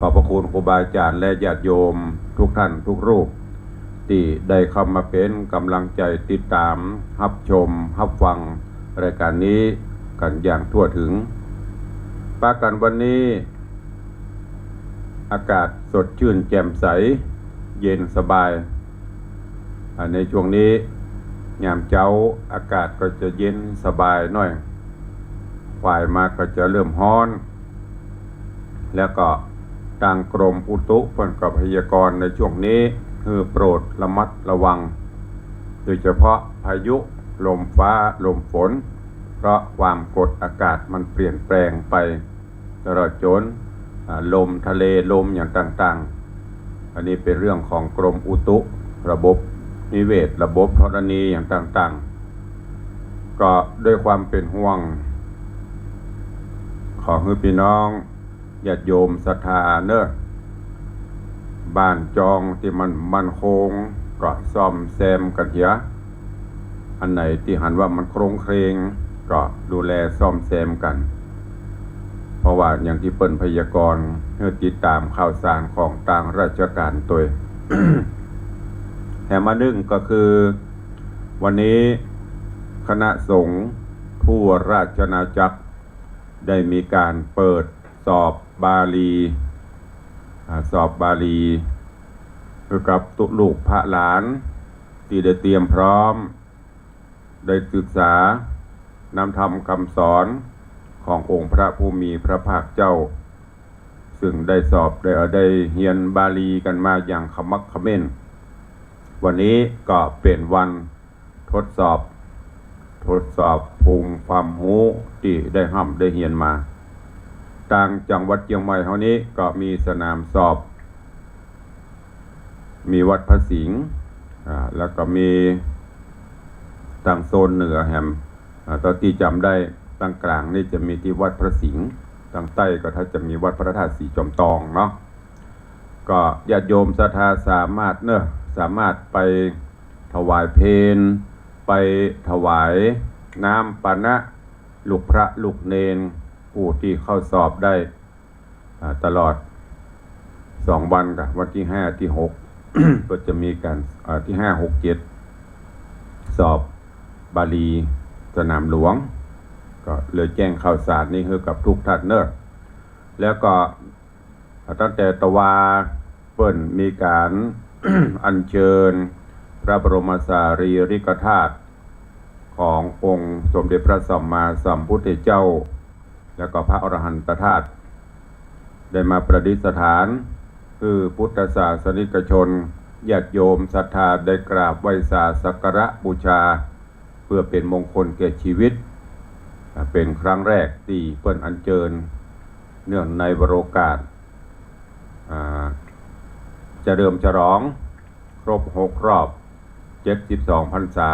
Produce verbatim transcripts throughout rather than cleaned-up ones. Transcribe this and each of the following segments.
ขอบพระคุณครูบาอาจ๋ารย์และญาติโยมทุกท่านทุกรูป ตี้ได้เข้ามาเป๋นก๋ำลังใจ๋ติดต๋ามฮับชมฮับฟังรายก๋านนี้กั๋นอย่างทั่วเถิง ปะกั๋นวันนี้ อากาศสดจื้นแจ่มใส เย็นสบาย อ่า ในช่วงนี้ ยามเจ๊าอากาศก็จะเย็นสบายหน้อย ฝ่ายมาก็จะเริ่มฮ้อน แล้วก็ตางกรมอุตุเปิ้นก็พยากรณ์ในช่วงนี้ หื้อโปรดระมัดระวัง โดยเฉพาะพายุลมฟ้าลมฝน เพราะความกดอากาศมันเปลี่ยนแปลงไป ตลอดจ๋น อ่า ลมทะเลลมอย่างต่างๆ อันนี้เป๋นเรื่องของกรมอุตุ ระบบนิเวศ ระบบธรณีอย่างต่างๆ ก็ด้วยความเป๋นห่วง ขอหื้อปี้น้องญาติโยมศรัทธาเนาะ บ้านจองตี้มันมั่นคงก็ซ่อมแซมกั๋นเหีย อันไหนตี้หันว่ามันโครงเคลงก็ดูแลซ่อมแซมกั๋น เพราะว่าอย่างตี้เปิ้นพยากรณ์หื้อติดต๋ามข่าวสารของตางราชก๋านตวย แถมอันนึ่งก็คือ วันนี้คณะสงฆ์ทั่วราชอาณาจักรได้มีก๋านเปิดสอบบาลี อ่า สอบบาลี หื้อกับตุ๊ลูกพระหลานตี้ได้เตรียมพร้อม ได้ศึกษานำธรรมกำสอนขององค์พระผู้มีพระภาคเจ้า ซึ่งได้สอบ ได้ ได้เฮียนบาลีกั๋นมาอย่างขมักเขม้น วันนี้ก็เป๋นวันทดสอบ ทดสอบภูมิความฮู้ตี้ได้ฮ่ำได้เฮียนมา ตางจังหวัดเจียงใหม่เฮานี้ก็มีสนามสอบ มีวัดพระสิงห์ อ่า แล้วก็มีตางโซนเหนือแหม อ่า เต้าตี้จ๋ำได้ ตางก๋างนี่จะมีตี้วัดพระสิงห์ ตางใต้ก็ถ้าจะมีวัดพระธาตุศรีจอมตองเนาะ ก็ญาติโยมศรัทธาสามารถเนาะ สามารถไปถวายเพล ไปถวายน้ำปานะ ลูกพระลูกเณร ผู้ตี้เข้าสอบได้ อ่า ตลอดสองวันก่ะ วันตี้ห้าตี้หก ก็จะมีก๋าน อ่า ตี้ห้า หก เจ็ด สอบบาลีสนามหลวง ก็เลยแจ้งข่าวสารนี้หื้อกับทุกท่านเนาะ แล้วก็ ตั้งแต่ตะวาเปิ้นมีก๋าน อัญเชิญพระบรมสารีริกธาตุขององค์สมเด็จพระสัมมาสัมพุทธเจ้า แล้วก็พระอรหันตธาตุ ได้มาประดิษฐาน หื้อพุทธศาสนิกชน ญาติโยมศรัทธาได้กราบไหว้สาสักการะบูชา เพื่อเป๋นมงคลแก่ชีวิต อ่า เป๋นครั้งแรกตี้เปิ้นอัญเชิญ เนื่องในวโรกาส อ่า เฉลิมฉลองครบหกรอบเจ็ดสิบสองพรรษา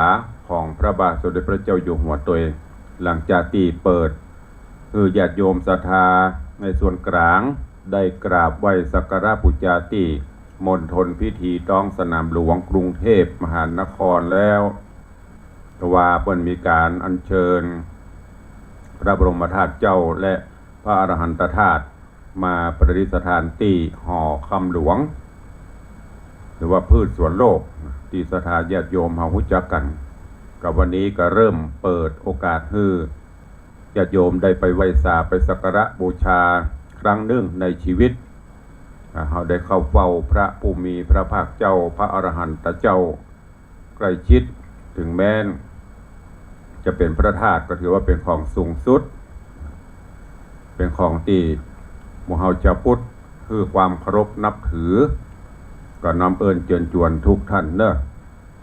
ของพระบาทสมเด็จพระเจ้าอยู่หัวตวย หลังจากตี้เปิด หื้อญาติโยมศรัทธาในส่วนก๋างได้กราบไหว้สักการะบูชาตี้มณฑลพิธีท้องสนามหลวงกรุงเทพมหานครแล้ว ตะวาเปิ้นมีก๋านอัญเชิญพระบรมธาตุเจ้าและพระอรหันตธาตุมาประดิษฐานตี้หอคำหลวง หรือว่าพืชสวนโลก ตี้ศรัทธาญาติโยมเฮาฮู้จักกั๋น ก็วันนี้ก็เริ่มเปิดโอกาสหื้อ ญาติโยมได้ไปไหว้สา ไปสักการะบูชาครั้งนึ่งในชีวิต อ่า เฮาได้เข้าเฝ้าพระผู้มีพระภาคเจ้า พระอรหันตเจ้า ใกล้ชิด ถึงแม้นจะเป๋นพระธาตุ ก็ถือว่าเป๋นของสูงสุด เป๋นของตี้หมู่เฮาจาวพุทธหื้อความเคารพนับถือ ก็น้อมเอิ้นเจิญจวนทุกท่านเนาะ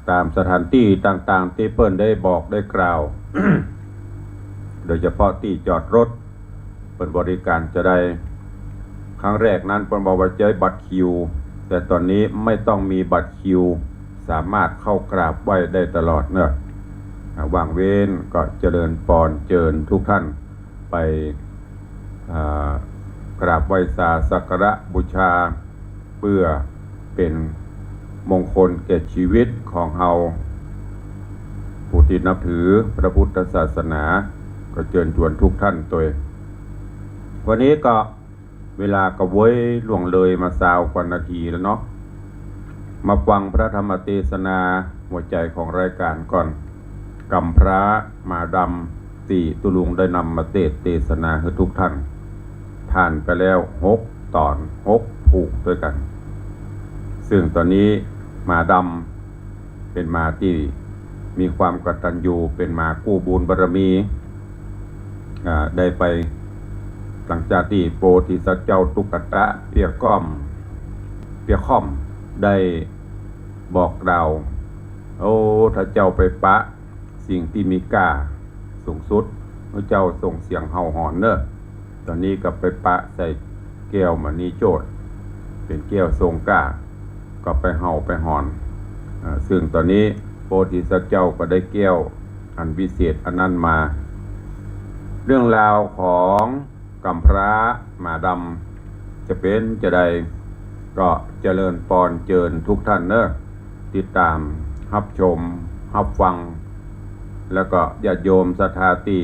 ต๋ามสถานตี้ต่างๆ ตี้เปิ้นได้บอกได้กล่าว โดยเฉพาะตี้จอดรถ เปิ้นบริการจาใด ครั้งแรกนั้นเปิ้นบอกว่าใจ๊บัตรคิว แต่ต๋อนนี้ไม่ต้องมีบัตรคิว สามารถเข้ากราบไหว้ได้ตลอดเนาะ อ่า ว่างเว้นก็เจริญปอนเจิญทุกท่านไป อ่า กราบไหว้สาสักการะบูชา เพื่อเป๋นมงคลแก่ชีวิตของเฮา ผู้ตี้นับถือพระพุทธศาสนา ก็เจิญจวนทุกท่านตวย วันนี้ก็ เวลาก็เว้ยล่วงเลยมาซาวกว่านาทีแล้วเนาะ มาฟังพระธรรมเตสนาหัวใจ๋ของรายก๋านก่อน กำพร้าหมาดำตี้ตุ๊ลุงได้นำมาเตสน์เตสนาหื้อทุกท่าน ผ่านไปแล้วหกต๋อน หกผูกด้วยกั๋น ซึ่งต๋อนนี้หมาดำเป๋นหมาตี้มีความกตัญญู เป๋นหมากู้บุญบารมี อ่า ได้ไป หลังจากตี้โพธิสัตว์เจ้าตุ๊กตะเปี้ยก้อม เปี้ยค่อม ได้บอกกล่าว โอ้ ถ้าเจ้าไปปะสิ่งตี้มีก้าสูงสุด เมื่อเจ้าส่งเสียงเห่าหอนเน่อ ต๋อนนี้ก็ไปปะใส่แก้วมณีโจทย์ เป๋นแก้วทรงก้า ก็ไปเห่าไปหอน อ่า ซึ่งต๋อนนี้โพธิสัตว์เจ้าก็ได้แก้วอันวิเศษอันนั้นมา เรื่องราวของกำพร้าหมาดำจะเป๋นจาใด ก็เจริญปอนเจิญทุกท่านเน่อ ติดต๋ามฮับชมฮับฟัง แล้วก็ญาติโยมศรัทธาตี้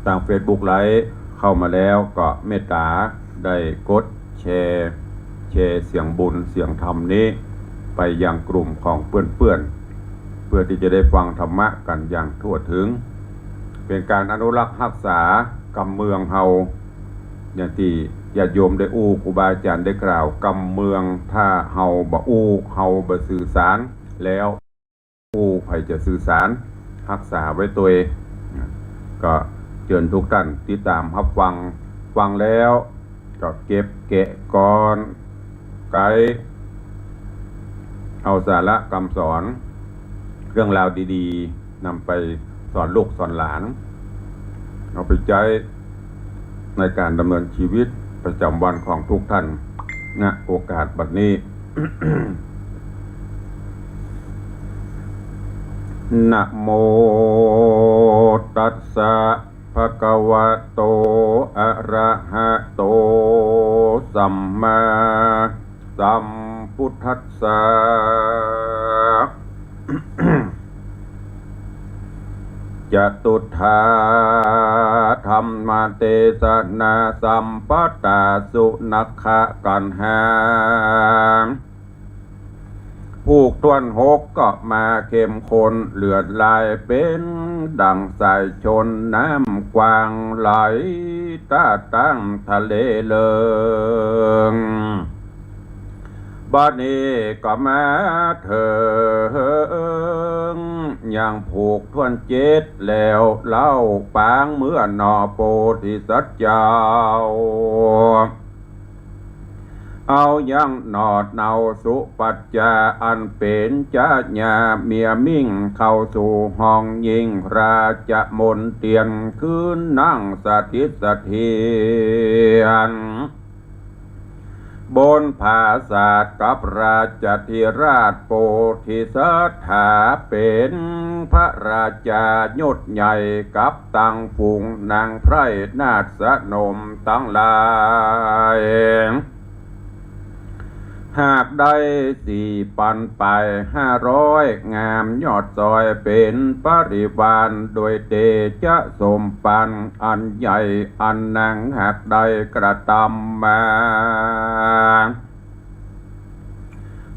ตางเฟซบุ๊กไลฟ์เข้ามาแล้วก็เมตต๋าได้กดแชร์ แชร์เสียงบุญเสียงธรรมนี้ไปยังกลุ่มของเปื้อนๆ เพื่อตี้จะได้ฟังธรรมะกั๋นอย่างทั่วถึง เป๋นก๋านอนุรักษ์ฮักษากำเมืองเฮา อย่างตี้ญาติโยมได้อู้ ครูบาอาจ๋ารย์ได้กล่าว กำเมืองถ้าเฮาบ่อู้ เฮาบ่สื่อสาร แล้วอู้ใผจะสื่อสาร ฮักษาไว้ตวย ก็เจิญทุกท่านติดต๋ามฮับฟัง ฟังแล้วก็เก็บแกะก่อน ไกด์เอาสาระกำสอน เรื่องราวดีๆ นำไปสอนลูกสอนหลาน เอาไปใจ๊ในก๋านดำเนินชีวิตประจ๋ำวันของทุกท่าน ณ โอกาสบัดนี้ นะโม ตัสสะ ภะคะวะโต อะระหะโต สัมมาสัมพุทธัสสะ จตุตถาธัมมเตสนาสัมปตา สุนัขขันหา ผูกถ้วนหกก็มาเข้มข้น เลือดไหลเป๋นดั่งสายชล น้ำกว้างไหลตาตั้งทะเลเลิง บัดนี้ก็มาเถิงยังผูกถ้วนเจ็ดแล้วเล่าปางเมื่อหนอ โพธิสัตว์เจ้า เอายังหนอเนาสุปัจจา อันเป๋นจาญาเมียมิ่ง เข้าสู่ห้องยิ่งราชมณเตียร คืนนั่งสถิตเสถียร บนผาสาทกับราชธิราช โพธิสัตถาเป๋นพระราชายศใหญ่ กับตังฝูงนางไพร่นาฏสนมตังหลาย หากได้สี่ปันไปห้าร้อย งามยอดซอยเป๋นปริวาร ด้วยเตจะสมปันอันใหญ่อันนัง หากได้กระตำมา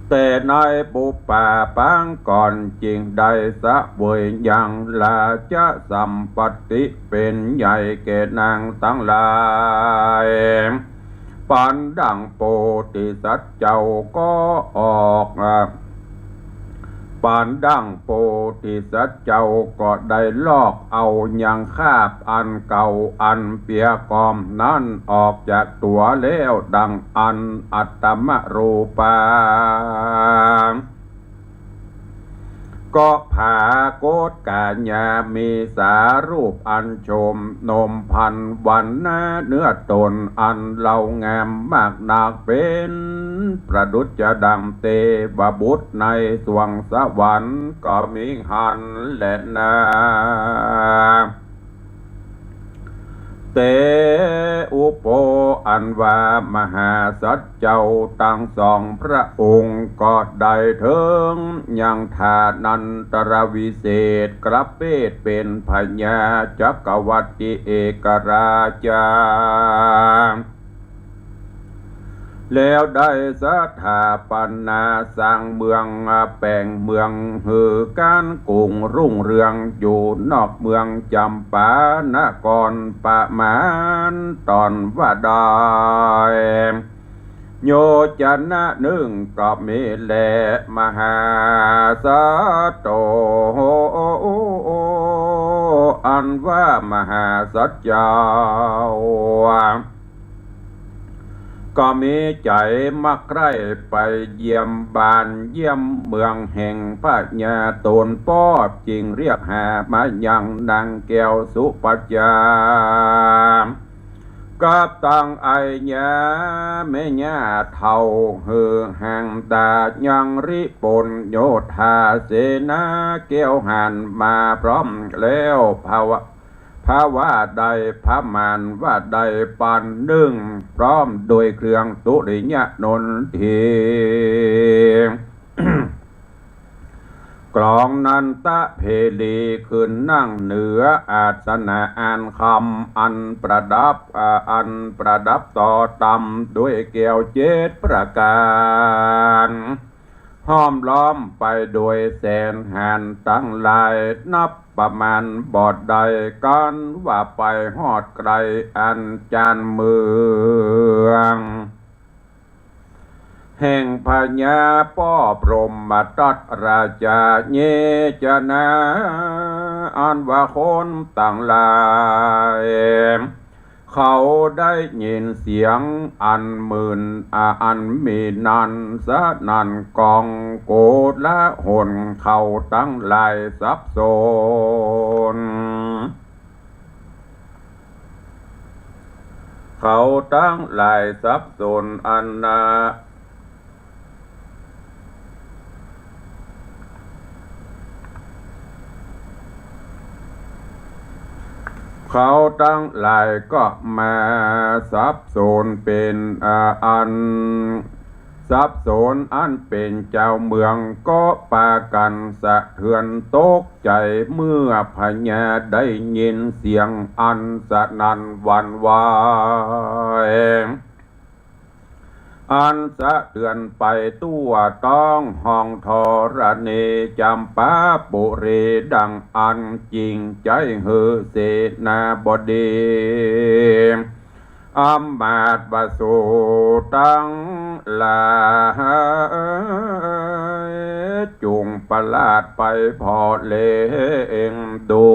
แต่ในปุปปาปางก่อน จึงได้เสวยยังราชสัมปัตติเป๋นใหญ่แก่นางตังหลาย ปานดั่งโพธิสัตว์เจ้าก็ออก ปานดั่งโพธิสัตว์เจ้าก็ได้ลอกเอายังคาบอันเก่าอันเปียกอมนั้นออกจากตั๋วแล้ว ดั่งอันอัตตมรูปา ก็ผาโกศกาญา มีสารูปอันโฉมนมพันวรรณะ เนื้อต๋นอันเลางามมากนัก เป๋นประดุจจะดั่งเตวบุตรในสวงสวรรค์ก็มีหั้นแลนา เตอุโป อันว่ามหาสัตว์เจ้าตังสองพระองค์ก็ได้เถิงยังฐานันตรวิเศษ กระเปดเป๋นพญาจักรวรรดิเอกราชา แล้วได้สถาปนาสร้างเมือง แป๋งเมืองหื้อก๋านกุ่งรุ่งเรือง อยู่นอกเมืองจ๋ำปานครประมาณต๋อนว่าได้ โยจนะนึ่งก็มีแล มหาสัตว์โต อันว่ามหาสัตว์เจ้า ก็มีใจ๋มักใคร่ไปเยี่ยมบ้านเยี่ยมเมืองแห่งพญาต๋นป้อ จึงเรียกหามายังนางแก้วสุปัจจา กับตังอ้ายยาแม่ย่าเฒ่า หื้อหางตายังริปนโยธาเสนาแก้วหันมาพร้อมแล้ว พระว่า พระว่าได้ พระมารว่าได้ปานนึ่ง พร้อมโดยเครื่องสุริยะนนที กรองนันทะเพลีขึ้นนั่งเหนืออาสนะอันคำอันประดับ อ่า อันประดับต่อต่ำด้วยแก้วเจ็ดประก๋าน ห้อมล้อมไปโดยแสนหาญตังหลาย นับประมาณบ่ได้ กันว่าไปฮอดไกลอันจานเมือง แห่งพญาป้อพรหมทัตราชาเยจนา อันว่าคนตังหลาย เขาได้ยินเสียงอันมื่น อ่า อันมีนันสนั่นก้องโกลาหล เขาตังหลายสับสน เขาตังหลายสับสนอันนา เขาตังหลายก็มาสับสนเป๋น อ่า อัน สับสนอันเป๋นจาวเมืองก็ปากั๋นสะเทือนตกใจ๋ เมื่อพญาได้ยินเสียงอันสนั่นหวั่นไหว อันสะเทือนไปทั่วท้องห้องธรณีจ๋ำปาปุรี ดังอั้นจึงใจ๊หื้อเสนาบดี อำมาตย์วสุตังหลาย จุ่งประหลาดไปผ่อเล็งดู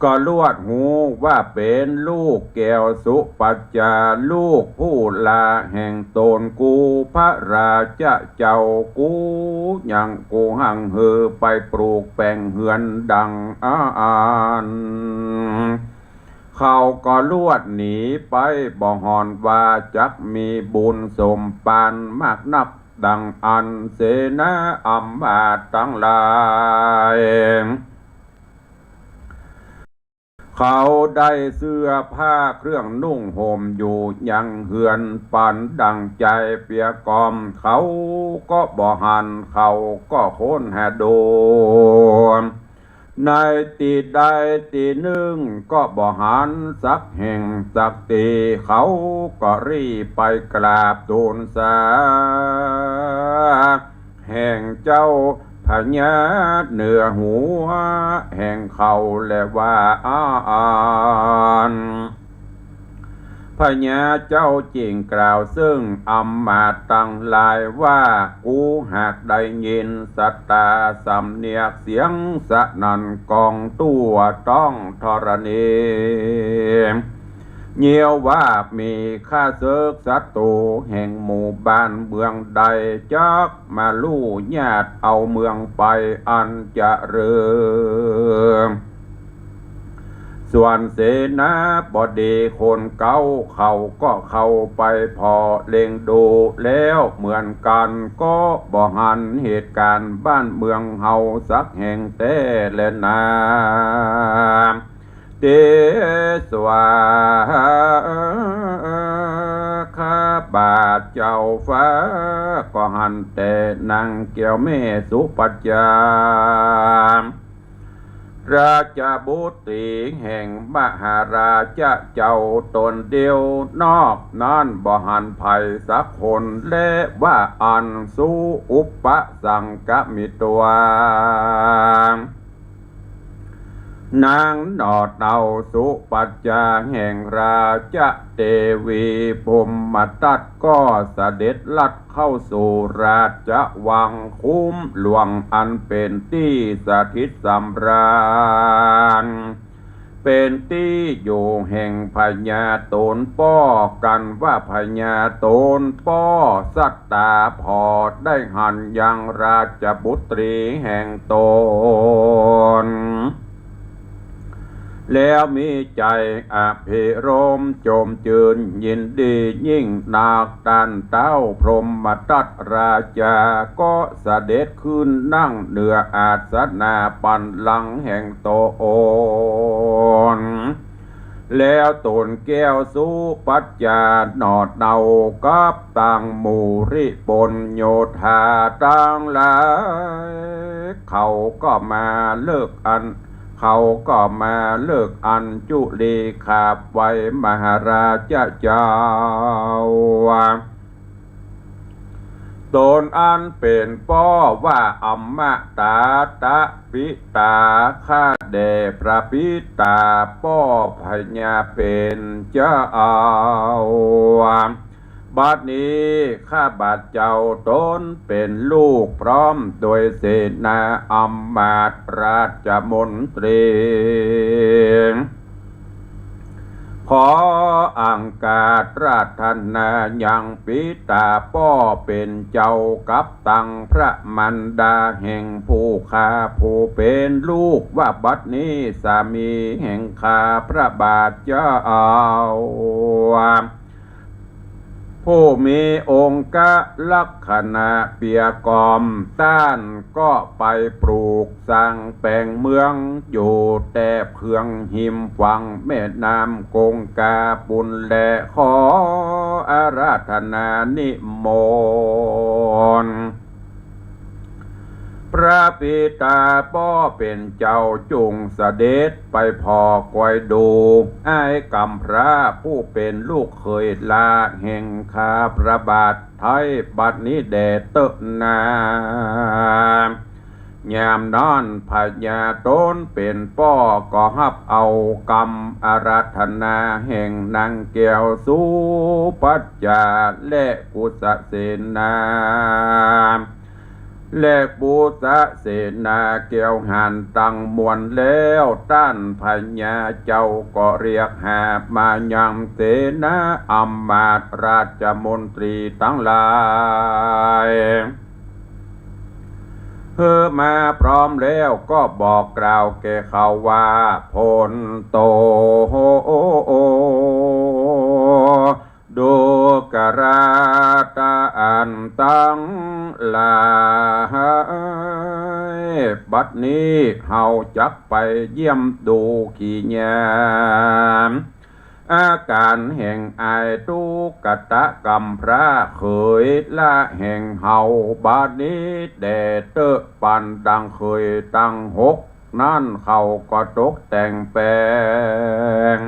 ก็ลวดฮู้ว่าเป๋นลูกแก้วสุปัจจา ลูกผู้หล้าแห่งต๋น กูพระราชเจ้า กูยังกูหังหื้อไปปลูกแป๋งเฮือนดังอั้น เขาก็ลวดหนีไป บ่ห่อนว่าจักมีบุญสมปานมากนัก ดังอั้นเสนาอำมาตย์ตังหลาย เขาได้เสื้อผ้าเครื่องนุ่งห่มอยู่ยังเฮือนปานดั่งใจ๋เปียกอม เขาก็บ่หัน เขาก็ค้นหาดู ในตี้ใดตี้นึ่งก็บ่หันสักแห่งสักตี้ เขาก็รีบไปกราบตูลสา แห่งเจ้าพญาเหนือหัวแห่งเขาแลว่าอั้น พญาเจ้าจึงกล่าวซึ่งอำมาตย์ตังหลายว่า กูหากได้ยินสตาสำเนียกเสียงสนั่นก้องทั่วท้องธรณี เยียะว่ามีข้าศึกศัตรูแห่งหมู่บ้านเมืองใดจักมาลู่ญาติเอาเมืองไปอันเจริญ ส่วนเสนาบดีคนเก๊าเขาก็เข้าไปผ่อเล็งดูแล้วเหมือนกั๋น ก็บ่หันเหตุก๋ารณ์บ้านเมืองเฮาสักแห่งแต๊แลนา เตสวา ข้าบาทเจ้าฟ้าก็หันแต่นางแก้วแม่สุปัจจา ราชบุตรีแห่งมหาราชเจ้าต๋นเดียว นอกนั้นบ่หันใผสักคน และว่าอั้นสุ อุปสังคมิตวา นางหนอเต่าสุปัจจาแห่งราชเทวีพรหมทัตก็เสด็จลัดเข้าสู่ราชวังคุ้มหลวงอันเป๋นตี้สถิตสำราญ เป๋นตี้อยู่แห่งพญาโตนป้อ กันว่าพญาโตนป้อสัตตาผ่อได้หันยังราชบุตรีแห่งต๋น แล้วมีใจ๋อภิรมย์จมจื้นยินดียิ่งนัก ต้านเต้าพรหมทัตราชาก็เสด็จขึ้นนั่งเหนืออาสนะบัลลังก์แห่งต๋น แล้วตนแก้วสุปัจจาหนอเต่ากับตังหมู่ริปุญโญธาตังหลาย เขาก็มาเลิกอัญ เขาก็มาเลิกอัญจุลีขาบไหว้มหาราชเจ้า ตนอันเป๋นป้อว่าอมตะ ตะปิตาข้าแด่พระปิตาป้อพญาเป๋นเจ้า บัดนี้ข้าบาทเจ้าตนเป๋นลูกพร้อมโดยเสนาอำมาตย์ราชมนตรี ขออังคาสราธนายังปิตาป้อเป๋นเจ้ากับตังพระมารดาแห่งผู้ข้าผู้เป๋นลูกว่าบัดนี้สามีแห่งข้าพระบาทเจ้า ผู้มีองคลักษณะเปียกล่อม ต้านก็ไปปลูกสร้างแป๋งเมืองอยู่แต่เบื้องฮิมฝั่งแม่น้ำคงคาปู้นแล ขออาราธนานิมนต์ พระปิตาป้อเป๋นเจ้าจุ่งเสด็จไปผ่อคอยดู อ้ายกำพร้าผู้เป๋นลูกเขยหล้าแห่งข้าพระบาทไท้บัดนี้แด่เต๊อะนา ยามนั้นพญาตนเป๋นป้อก็ฮับเอากำอาราธนาแห่งนางแก้วสุปัจจาและกุสเสนา และกุสเสนาแก้วหันตังมวลแล้ว ต้านพญาเจ้าก็เรียกหามายังเสนาอำมาตย์ราชมนตรีตังหลาย เฮอมาพร้อมแล้วก็บอกกล่าวแก่เขาว่า โผนโต ดูกราตาอันตังหลาย บัดนี้เฮาจักไปเยี่ยมดูกิริยา อาก๋านแห่งอ้ายตุ๊กตะกำพร้าเขยหล้าแห่งเฮา บัดนี้แด่เต๊อะ ปันดังเขยตังหกนั้นเขาก็ตกแต่งแป๋ง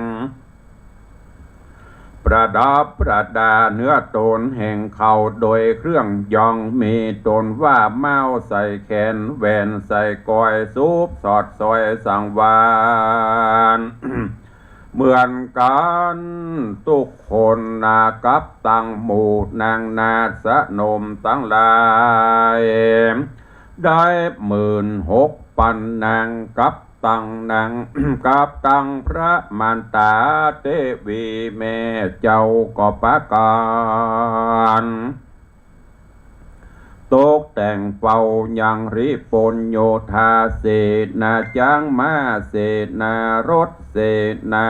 ประดับประดาเนื้อตนแห่งเขาโดยเครื่องยอง มีตนว่าเม้าใส่แขน แหวนใส่ก้อย สุบสอดสร้อยสังวาล เหมือนกั๋นตุ๊กคนนา กับตังหมู่นางนาสนมตังหลาย ได้หมื่นหกปันนาง กับตังนาง กับตังพระมารดาเตวีแม่เจ้าก็ปากั๋น ตกแต่งเฝ้ายังริปุญโญธาเสนา จ๊างม้าเสนา รถเสนา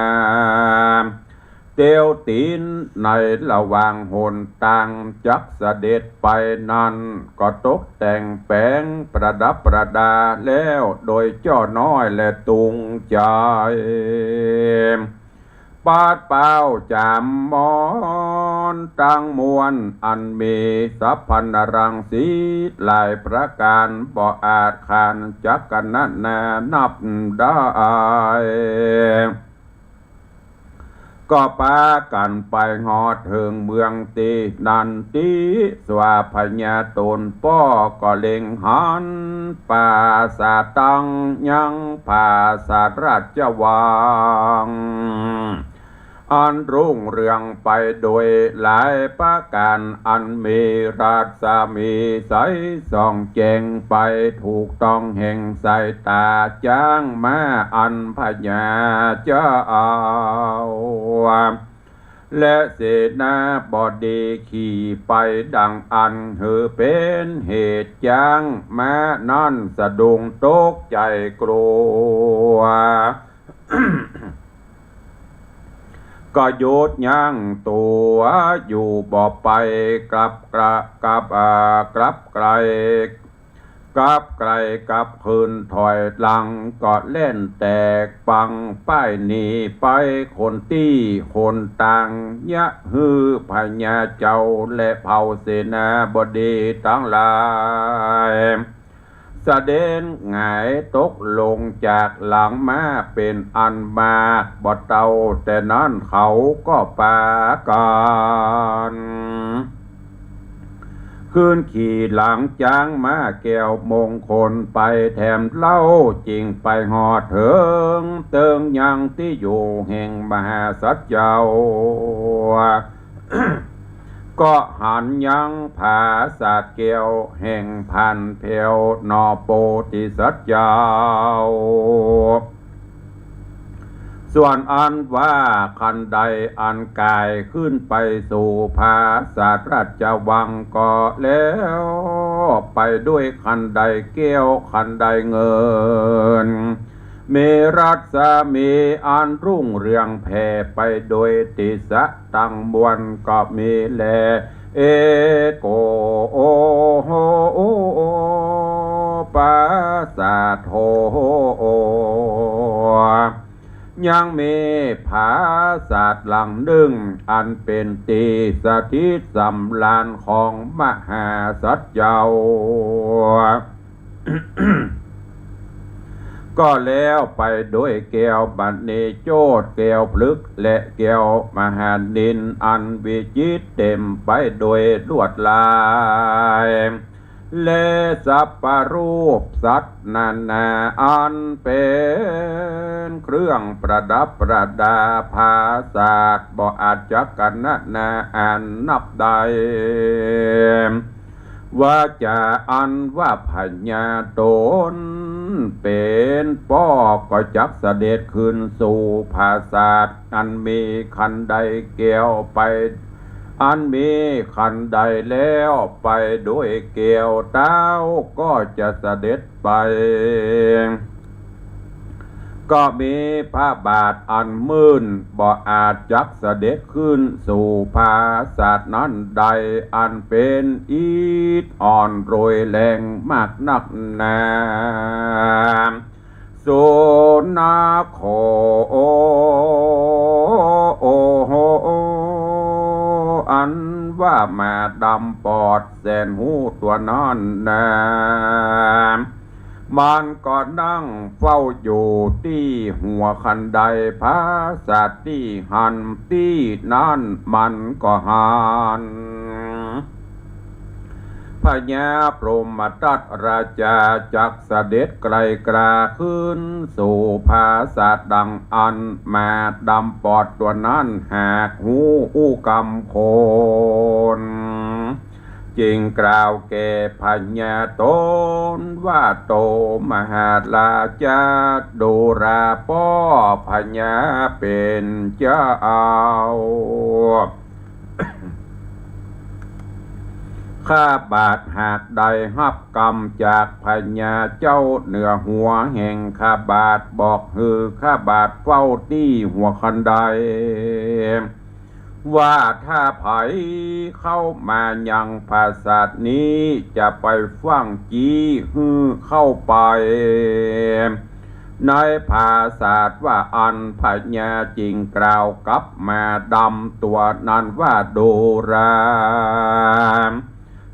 เตียวตี๋นในระหว่างหนตางจักเสด็จไปนั้น ก็ตกแต่งแป๋งประดับประดาแล้วโดยจ้อน้อยและตุงใจ๋ ปัดเป่าจ๋ำมอนตังมวล อันมีสัพพนรังสีหลายประก๋าน บ่อาจขานจักกั๋นนานานับได้ ก็ปากั๋นไปฮอดเถิงเมืองตี้นันตี้ สว่าพญาต๋นป้อก็เล็งหันปราสาทตังยังผาสาทราชวัง อันรุ่งเรืองไปโดยหลายประก๋าน อันมีรัศมีใสส่องแจ้งไปถูกต้องแห่งสายต๋าจ๊างม้าอันพญาเจ้า และเสนาบดีขี่ไปดังอั้น หื้อเป๋นเหตุจ๊างม้านั้นสะดุ้งตกใจ๋กลัว ก็หยุดยั้งตั๋วอยู่บ่ไป กลับกระ กลับ อ่า กลับไกล กลับไกลกลับคืนถอยหลัง ก็แล่นแตกปังป้ายหนีไปคนตี้คนตาง เยียะหื้อพญาเจ้าและเผ่าเสนาบดีตังหลาย สะเด็ดหงายตกลงจากหลังม้าเป๋นอันมาก บ่เต้าแต่นั้นเขาก็ปากั๋น คืนขี่หลังจ๊างม้าแก้วมงคลไปแถมเล่า จึงไปฮอดเถิงเติงยังตี้อยู่แห่งมหาสัตว์เจ้า ก็หันยังผาสาทแก้วแห่งพรานแผ้วหน่อโพธิสัตว์เจ้า ส่วนอันว่าคันไดอันก๋ายขึ้นไปสู่ผาสาทราชวังก็แล้วไปด้วยคันไดแก้วคันไดเงิน มีรัศมีอันรุ่งเรืองแผ่ไปโดยติสะตังมวลก็มีแล เอโก โอโห โอ ปาสาโท ยังมีผาสาทหลังนึ่ง อันเป๋นตี้สถิตสำราญของมหาสัตว์เจ้า ก็แล้วไปโดยแก้วมณีโจทย์ แก้วผลึก และแก้วมหานิล อันวิจิตรเต๋มไปโดยลวดลาย และสรรพรูปสัตว์นานา อันเป๋นเครื่องประดับประดาผาสาท บ่อาจจักกั๋นนานาอันนับได้ วาจ๋าอันว่าพญาต๋นเป๋นป้อก็จักเสด็จขึ้นสู่ผาสาทอันมีคันไดแก้วไป อันมีคันไดแล้วไปด้วยแก้ว เต้าก็จะเสด็จไป ก็มีพระบาทอันมืด บ่อาจจักเสด็จขึ้นสู่ผาสาทนั้นได้ อันเป๋นอิฐอ่อนโรยแรงมากนักหนา สุนัขโข โอโห อันว่าหมาดำปอดแสนฮู้ตั๋วนั้นนา มันก็นั่งเฝ้าอยู่ตี้หัวคันไดผาสาทตี้หั้น ตี้นั้นมันก็หัน พญาพรหมทัตราชาจักเสด็จไกลกล้าขึ้นสู่ผาสาทดังอั้น หมาดำปอดตั๋วนั้นหากฮู้อู้กำคน จึงกล่าวแก่พญาต๋นว่า โตมหาราชา ดูราป้อพญาเป๋นเจ้า ข้าบาทหากได้ฮับกำจากพญาเจ้าเหนือหัวแห่งข้าบาท บอกหื้อข้าบาทเฝ้าตี้หัวคันได ว่าถ้าใผเข้ามายังผาสาทนี้ จะไปฟั่งจี้หื้อเข้าไป ในผาสาทว่าอั้น พญาจึงกล่าวกับหมาดำตั๋วนั้นว่า ดูรา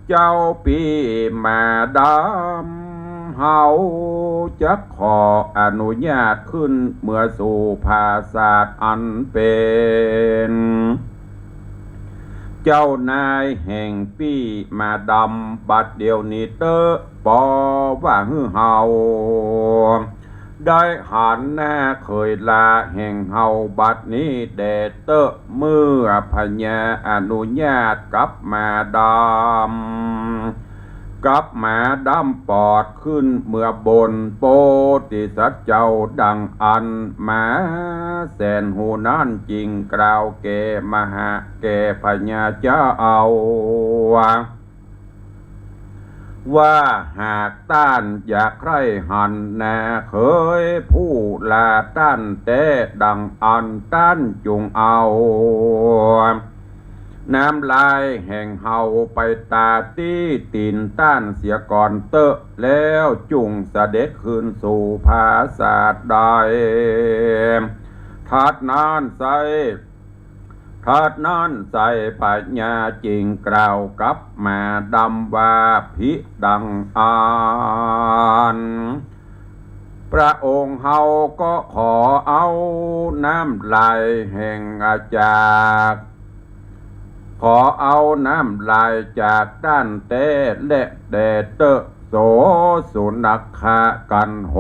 เจ้าปี้หมาดำ เฮาจะขออนุญาตขึ้นเมือสู่ผาสาทอันเป๋น เจ้านายแห่งปี้หมาดำบัดเดี๋ยวนี้เต๊อะ ปอว่าหื้อเฮาได้หันหน้าเขยหล้าแห่งเฮาบัดนี้แด่เต๊อะ เมื่อพญาอนุญาตกับหมาดำ กับหมาดำปอดขึ้นเมือบน โปธิสัตว์เจ้าดังอั้น หมาแสนหูนั้นจึงกล่าวแก่มหา แก่พญาเจ้าว่า ว่าหากต้านอยากใคร่หันหน้าเขยผู้หล้าต้านแต๊ดังอั้น ต้านจุ่งเอาน้ำลายแห่งเฮาไปตาตี้ตี๋นต้านเสียก่อนเต๊อะ แล้วจุ่งเสด็จคืนสู่ผาสาทได้ ถัดนั้นไส้ ถัดนั้นไส้พญาจึงกล่าวกับหมาดำว่า ภิดังอั้น พระองค์เฮาก็ขอเอาน้ำลายแห่งอาจาก ขอเอาน้ำลายจากต้านแต๊แลแด่เต๊อะ โสสุนัขะกันโห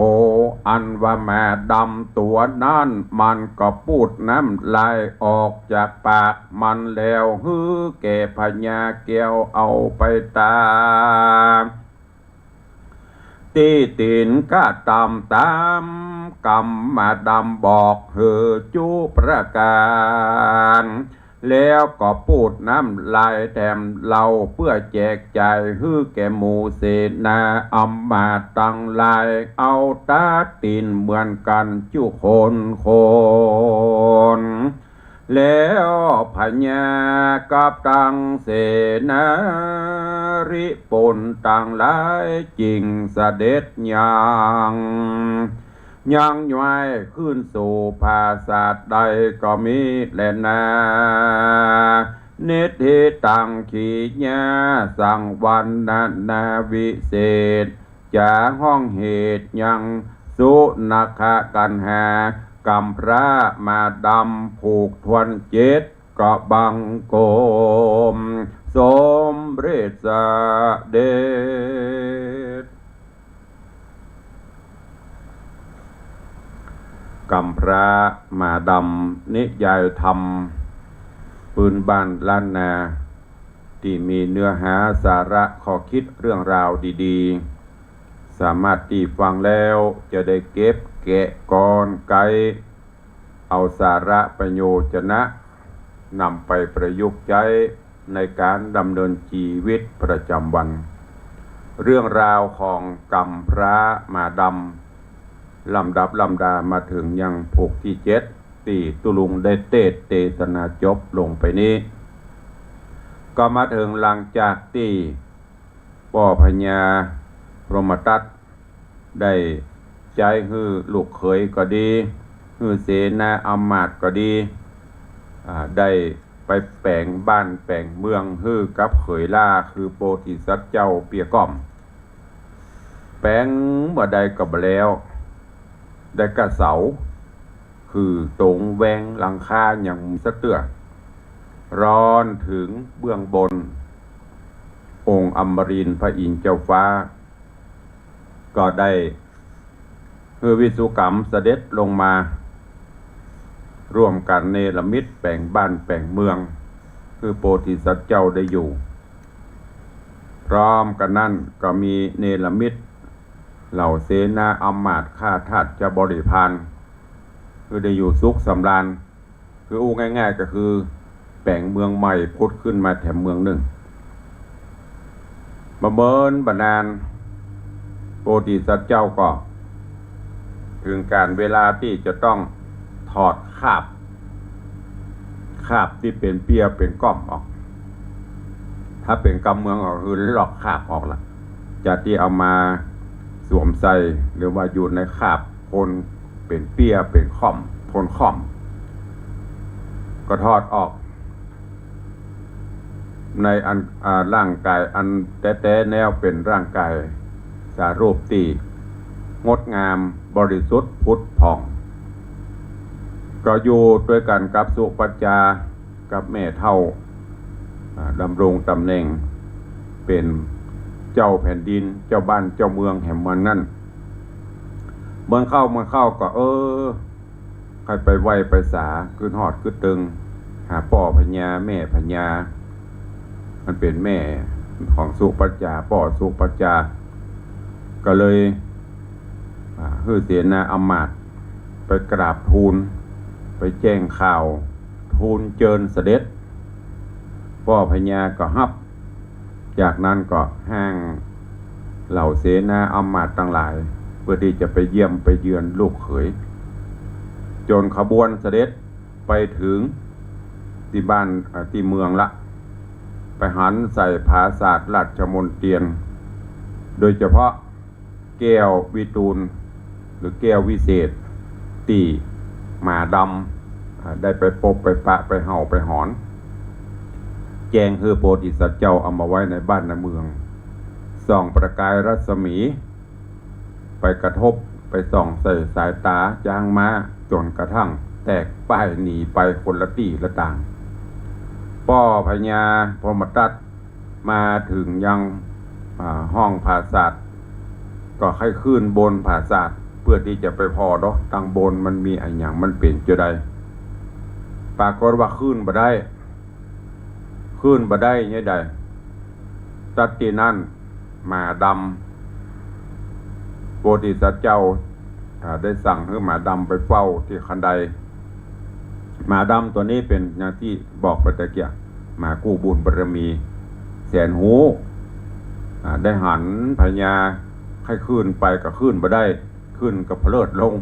อันว่าหมาดำตั๋วนั้น มันก็ปูดน้ำลายออกจากปากมันแล้ว หื้อแก่พญาแก้วเอาไปตาตี้ตี๋น กระตำต๋ามกำหมาดำบอกหื้อจุประก๋าน แล้วก็ปูดน้ำลายแถมเหล้าเปื้อแจกจ่ายหื้อแก่หมู่เสนาอำมาตย์ตังหลาย เอาตาตี๋นเหมือนกั๋นจุคนคน แล้วพญากับตังเสนาริปุนตังหลายจึงเสด็จยัง ยังย้ายคืนสู่ผาสาทได้ก็มีแลนา นิทธิตัง ขีญา สังวัณณนา วิเศษจ๋า ห้องเหตุยังสุนัขะกันหา กำพร้าหมาดำผูกถ้วนเจ็ด กะบังคมสมเร็จเสด็จ กำพร้าหมาดำ นิยายธรรมปื๊นบ้านล้านนา ตี้มีเนื้อหาสาระข้อคิดเรื่องราวดีๆ สามารถตี้ฟังแล้วจะได้เก็บแกะกอนไก๊ เอาสาระประโยชน์จะนะ นำไปประยุกต์ใจ๊ในก๋านดำเนินจีวิตประจ๋ำวัน เรื่องราวของกำพร้าหมาดำ ลำดับลำดามาเถิงยังผูกตี้เจ็ด ตี้ตุ๊ลุงได้เตสน์เตสนาจบลงไปนี้ ก็มาเถิงหลังจากตี้ป้อพญาพรหมทัต ได้ใจ๊หื้อลูกเขยก็ดี หื้อเสนาอำมาตย์ก็ดี อ่า ได้ไปแป๋งบ้านแป๋งเมืองหื้อกับเขยหล้า คือโพธิสัตว์เจ้าเปี้ยก้อม แป๋งเมื่อใดก็บ่แล้ว ได้ก้าเสา คือตรงแวงหลังคายังสักเตื้อ รอนเถิงเบื้องบน องค์อมรินทร์พระอินทร์เจ้าฟ้า ก็ได้หื้อวิศวกรรมเสด็จลงมา ร่วมกั๋นเนรมิตแป๋งบ้านแป๋งเมือง หื้อโพธิสัตว์เจ้าได้อยู่ พร้อมกั๋นนั้นก็มีเนรมิตเหล่าเสนาอำมาตย์ข้าทาสบริพาร หื้อได้อยู่สุขสำราญ คืออู้ง่ายๆ ก็คือแป๋งเมืองใหม่ผุดขึ้นมาแถมเมืองนึ่ง บ่เมินบ่นาน โพธิสัตว์เจ้าก็เถิงก๋าลเวลาตี้จะต้องถอดคราบ คราบตี้เป๋นเปี้ยเป๋นก้อมออก ถ้าเป๋นกำเมืองก็คือลอกคราบออกละ จะตี้เอามาสวมใส่ หรือว่าอยู่ในคราบคน เป๋นเปี้ย เป๋นค่อม พ่นค่อม ก็ถอดออก ในอัน อ่า ร่างก๋ายอันแต๊ๆ แล้วเป๋นร่างก๋ายสารูปตี้งดงามบริสุทธิ์ผุดผ่อง ก็อยู่ตวยกั๋นกับสุปัจจา กับแม่เฒ่า อ่า ดำรงต๋ำแหน่งเป๋นเจ้าแผ่นดิน เจ้าบ้าน เจ้าเมืองแหมเมืองนั้น เมืองเข้า เมืองเข้าก็ เออ ใค่ไปไหว้ไปสา กึ๊ดฮอดกึ๊ดเติง หาป้อพญา แม่พญา มันเป๋นแม่ของสุปัจจา ป้อสุปัจจา ก็เลย อ่า หื้อเสนาอำมาตย์ไปกราบทูล ไปแจ้งข่าว ทูลเจิญเสด็จ ป้อพญาก็ฮับ จากนั้นก็ฮ้างเหล่าเสนาอำมาตย์ตังหลาย เปื้อตี้จะไปเยี่ยมไปเยือนลูกเขย จ๋นขบวนเสด็จไปเถิงตี้บ้าน เอ่อ ตี้เมืองละ ไปหันใส่ผาสาทราชมณเตียร โดยเฉพาะแก้ววิทูล หรือแก้ววิเศษ ตี้หมาดำ อ่า ได้ไปปบไปปะ ไปเห่าไปหอน แจ้งหื้อโพธิสัตว์เจ้าเอามาไว้ในบ้านในเมือง ส่องประกายรัศมี ไปกระทบ ไปส่องใส่สายต๋าจ๊างม้า จ๋นกระทั่งแตกป้ายหนีไปคนละตี้ละตาง ป้อพญาพรหมทัต มาเถิงยัง อ่า ห้องผาสาท ก็ใค่ขึ้นบนผาสาท เปื้อตี้จะไปผ่อเนาะ ตังบนมันมีอะหยัง มันเป๋นจาใด ปรากฏว่าขึ้นบ่ได้ ขึ้นบ่ได้เนี่ยใด ตั๊ดตี้นั้น หมาดำ โพธิสัตว์เจ้า อ่า ได้สั่งหื้อหมาดำไปเฝ้าตี้คันได หมาดำตั๋วนี้เป๋นอย่างตี้บอกไปตะเกียะ หมากู้บุญบารมี แสนฮู้ อ่า ได้หันพญา ใค่ขึ้นไปก็ขึ้นบ่ได้ ขึ้นก็ผะเลิดลง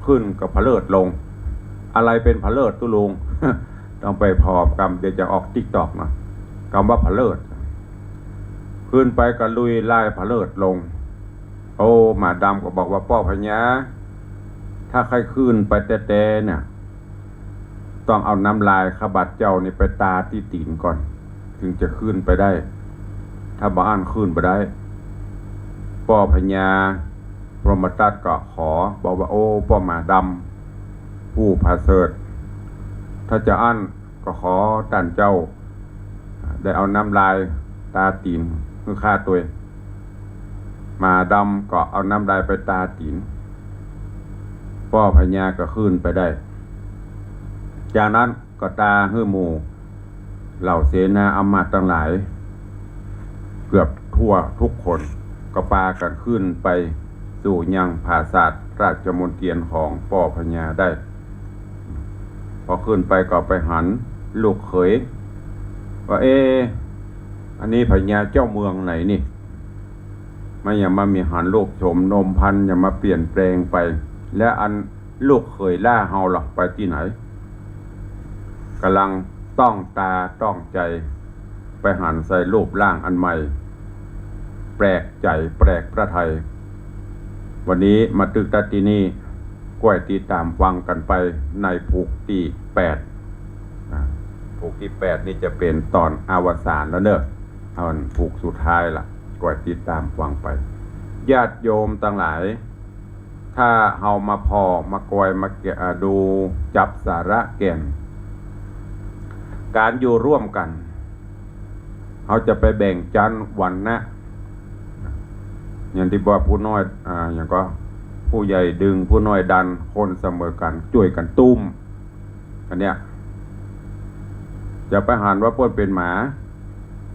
ขึ้นก็ผะเลิดลง อะไรเป๋นผะเลิดตุ๊ลุง ต้องไปผ่อกำ เดี๋ยวจะออกติ๊กต็อกนะ กำว่าผะเลิด ขึ้นไปก็ลุยลายผะเลิดลง โอ้ หมาดำก็บอกว่า ป้อพญา ถ้าใค่ขึ้นไปแต๊ๆ เนี่ย ต้องเอาน้ำลายข้าบาดเจ้านี่ไปตาตี้ตี๋นก่อน เถิงจะขึ้นไปได้ ถ้าบ่อั้นขึ้นบ่ได้ ป้อพญาพรหมทัตก็ขอ บอกว่า โอ้ ป้อหมาดำ ผู้ผาเสริฐ ถ้าจะอั้นก็ขอต้านเจ้า ได้เอาน้ำลายตาตี๋นหื้อข้าตวย หมาดำก็เอาน้ำลายไปตาตี๋น ป้อพญาก็ขึ้นไปได้ จากนั้นก็ตาหื้อหมู่เหล่าเสนาอำมาตย์ตังหลาย เกือบทั่วทุกคน ก็ปากั๋นขึ้นไปสู่ยังผาสาทราชมณเตียรของป้อพญาได้ พอขึ้นไปก็ไปหันลูกเขย ว่า เอ๊ะ อันนี้พญาเจ้าเมืองไหนนี่ มันหยังมามีหันรูปโฉมนมพรรณ หยังมาเปลี่ยนแปลงไป และอันลูกเขยหล้าเฮาล่ะไปตี้ไหน ก่ำลังต้องตาต้องใจ๋ ไปหันใส่รูปร่างอันใหม่ แปลกใจ๋แปลกพระทัย วันนี้มาตึกตั๊ดตี้นี่ ก้อยติดต๋ามฟังกั๋นไปในผูกตี้แปด อ่า ผูกตี้แปดนี่จะเป๋นต๋อนอวสานแล้วเนาะ อันผูกสุดท้ายละ ก้อยติดต๋ามฟังไป ญาติโยมตังหลาย ถ้าเฮามาผ่อมาก้อยมาแกะ อ่า ดูจับสาระแก่น ก๋านอยู่ร่วมกั๋น เฮาจะไปแบ่งจั๊นวรรณะ อย่างตี้ว่าผู้น้อย อ่า อย่างก็ผู้ใหญ่ดึง ผู้น้อยดัน คนเสมอกั๋น จ้วยกั๋นตุ้ม อันเนี้ย จะไปหันว่าเปิ้นเป๋นหมา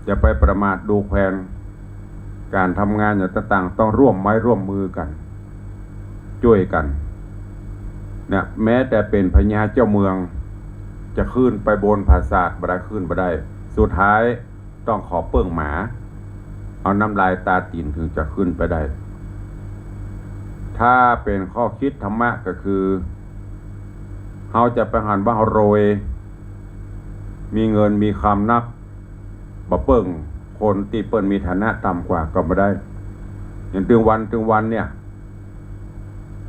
จะไปประมาทดูแควน ก๋านทำงานอย่างต่างๆ ต้องร่วมไม้ร่วมมือกั๋น จ้วยกั๋น เนี่ย แม้แต่เป๋นพญาเจ้าเมือง จะขึ้นไปบนผาสาทบ่ได้ ขึ้นบ่ได้ สุดท้ายต้องขอเปิ้งหมา เอาน้ำลายตาตี๋นเถิงจะขึ้นไปได้ ถ้าเป๋นข้อคิดธรรมะก็คือ เฮาจะไปหันว่าเฮารวย มีเงินมีคำนัก บ่เปิ้งคนตี้เปิ้นมีฐานะต่ำกว่าก็บ่ได้ อย่างตึงวันตึงวันเนี่ย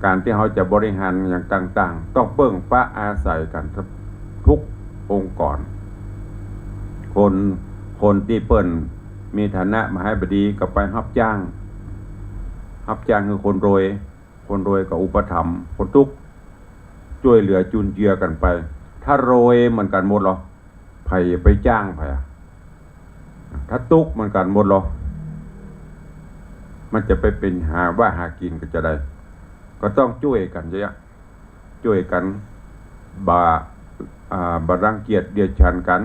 ก๋านตี้เฮาจะบริหารอย่างต่างๆ ต้องเปิ้งปะอาศัยกั๋นทุกองค์กร คน คนตี้เปิ้นมีฐานะมหาบดีก็ไปฮับจ้าง ฮับจ้างหื้อคนรวย คนรวยก็อุปถัมภ์คนตุ๊กข์ จ้วยเหลือจุนเจือกั๋นไป ถ้ารวยเหมือนกั๋นหมดลอ ใผจะไปจ้างใผอะ ถ้าตุ๊กข์เหมือนกั๋นหมดลอ มันจะไปเป๋นหาว่าหากิ๋นก็จะได้ ก็ต้องจ้วยกั๋นเสีย จ้วยกั๋น บ่า อ่า บ่ารังเกียจเดียดฉันกั๋น